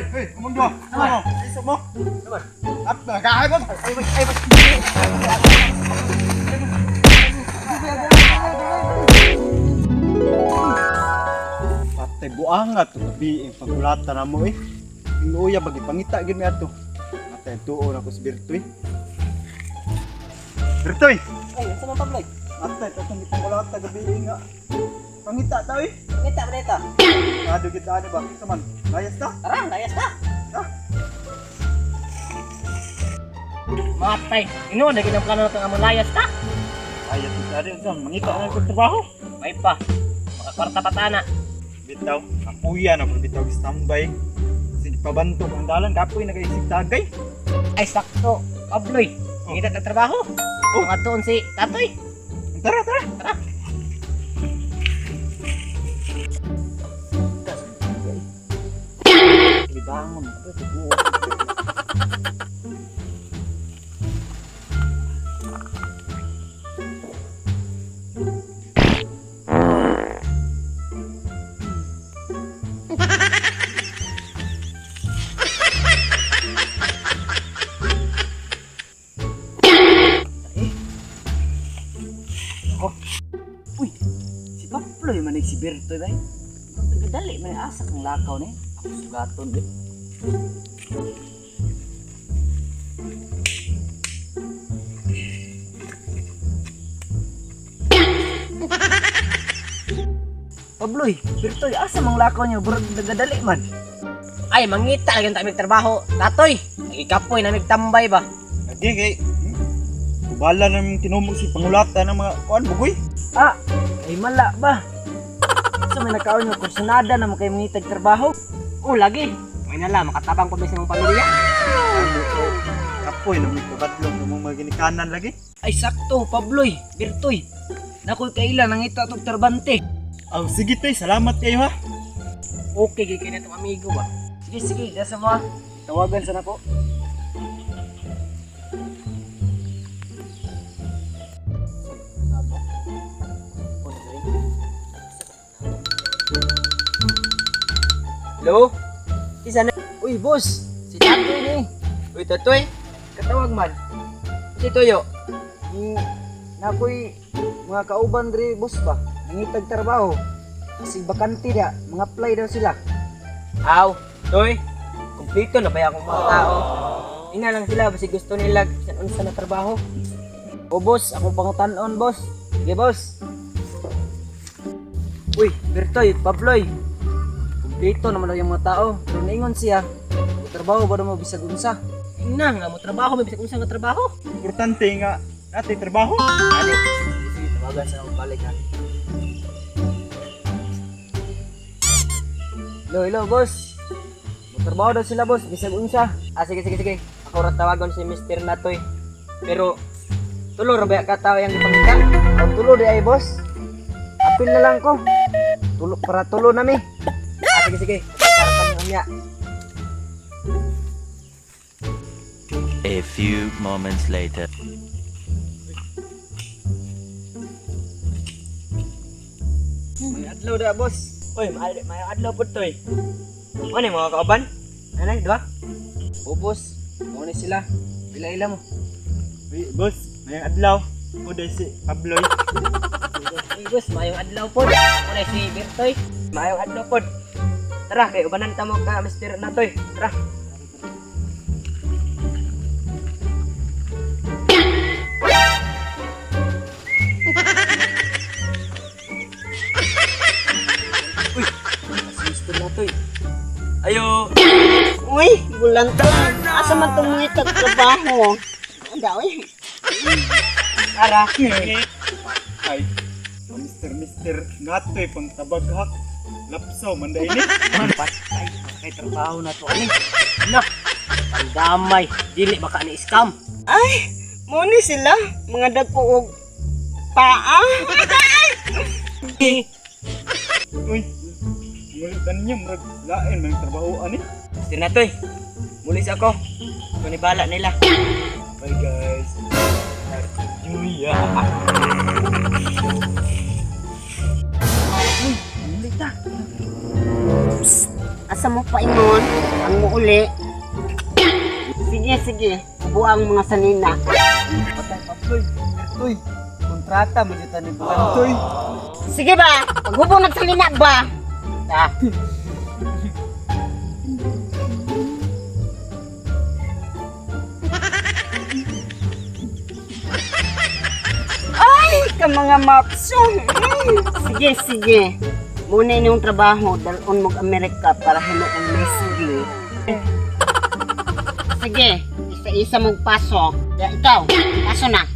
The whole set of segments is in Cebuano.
Hey, hey, kumang duha. Ano? Isok mo. Up, nagahay mo. Ay, ay, ay. Patay buanga to gabi ang pagulata na mo eh. Inuuya bagi pangita gyud mi ato. Matay tuon ako si Bertoy. Bertoy. Ay, unsa man, Pabloy? Atay tatong gipangulata gabi nga. Pangita ta eh. Ngita ba dito? Kado kita ani ba? Sa man. Layas ta. Tara, layas na. Ah. Matay, ino na gyud ang plano nato nga molayas ta. Ayat kita ani unsa mangita na kog trabaho. May pa. Makakwarta pa ta na. Bitaw, kapuya na bitaw standby. Sige pabantog ang dalan kapoy nagaisig tagay. Ay sakto, Pabloy. Ngita ta trabaho. Oh, ngadtoon si Tatoy. Tara, tara. Libangon, tubuo. Uy, si Pabloy man si Bertoy bay. Tagadali man asa kang lakaw ni. Ako sugaton eh. Pabloy, Bertoy, asa mang lakaw niyo? Burag nagadali man. Ay, mangita lagi ta trabaho. Tatoy, nagikapoy na tambay ba? Lagi kay Kubala na yung tinumo si pangulata ng mga kuan bugoy. Ah, ay mala ba? Sa may nakaon nga kursunada na mo kayo mangitag trabaho. Oh, lagi. May nala, makatabang pa ba sa mong pamilya? Kapoy na may pabatlong ng mga ginikanan lagi. Ay sakto, Pabloy, Bertoy. Nakoy kaila nangita tog tarbante. Aw, sige tay, salamat kayo ha. Okay, gid kay na itong amigo ba? Sige, sige, dasa mo. Ah. Tawagan sa nako. Hello? Isa na. Uy, boss, si Tatoy ni. Uy, Tatoy. Katawag man. Si Toyo. Ni nakoy mga kauban diri boss ba? Nangitag trabaho. Kasi bakante da, mga apply daw sila. Aw, Toy. Kumplito na ba akong mga tao? Ina lang sila basi gusto nila bisan unsa na trabaho. O boss, akong pangutanon boss. Sige boss. Uy, Bertoy, Pabloy. Kumpleto naman daw yung mga tao. Pero naingon siya, trabaho ba daw mo bisag unsa? Ina nga mo trabaho may bisag unsa nga trabaho. Importante nga natay trabaho. Ali, sige, tawagan sa akong balik ha. Hello, hello boss. Trabaho daw sila boss, bisag unsa. Ah, sige sige sige. Ako ra tawagon si Mr. Natoy. Pero tulo ra ba ka tao yang gipangita? Ang tulo di ay boss. Apil na lang ko. Tulo para tulo nami. Ah, sige sige. Para kami unya. A few moments later. May adlaw da boss. Uy, may adlaw pud toy. Ano yung mga kauban? Ano, di ba? O boss, mo ni sila. Pila-ila mo. Uy, boss, may adlaw. O dahil si Pabloy. Uy, boss, maayong adlaw pod. Ako na si Bertoy. Maayong adlaw pod. Tara, kay ubanan ta mo ka Mr. Natoy. Tara. Uy, si Mr. Natoy. Ayo. Uy, bulantan. Asa man tong mga trabaho? Ang daw eh. Tara. Ay, Mr. Mr. Ngatoy pang tabaghak. Lapsaw man dahil ni. Patay, kay trabaho na to ani. Na. Pandamay, dili baka ni scam. Ay, mo ni sila. Mga dagko og paa. Uy, ngulitan niyo, murag lain may trabaho ani. Mr. Natoy, muli sa ako. Kunibala nila. Bye guys. Julia. Asa mo pa ingon? Ang muuli. Sige, sige. Buang mga sanina. Patay Pabloy, Bertoy. Kontrata man jud ni Bulantoy. Sige ba? Paghubong nagsalina ba? Ta. Ay, ka mga mapso. Sige, sige. Muna inyong trabaho, dalon mog Amerika para himuong mesgi. Sige, isa-isa mong paso. Ya, ikaw, paso na.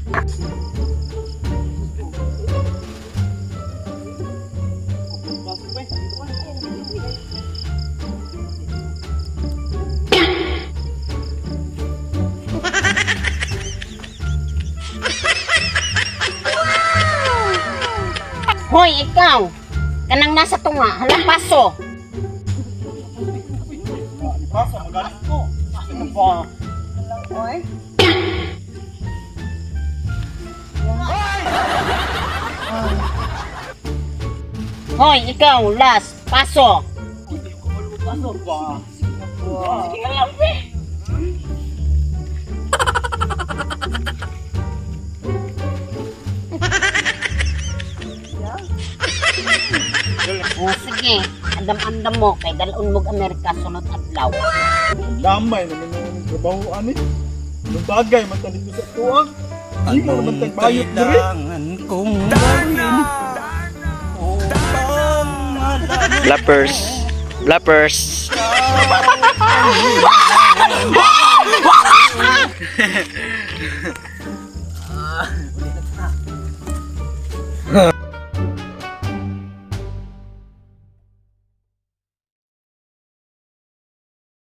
Hoy, ikaw! Kanang nasa tunga, hala paso. Paso magalit ko. Ano ba? Oy. Hoy, ikaw, last, paso. Ano ba? Sige ka lang, be. Oh, sige, andam-andam mo kay dalon mog Amerika sunod adlaw. Damay naman yung trabaho ani. Anong bagay man ta dito sa tuang? Di mo naman tagbayot diri. Kong gawin upang malaman Bloopers. Bloopers. Ah.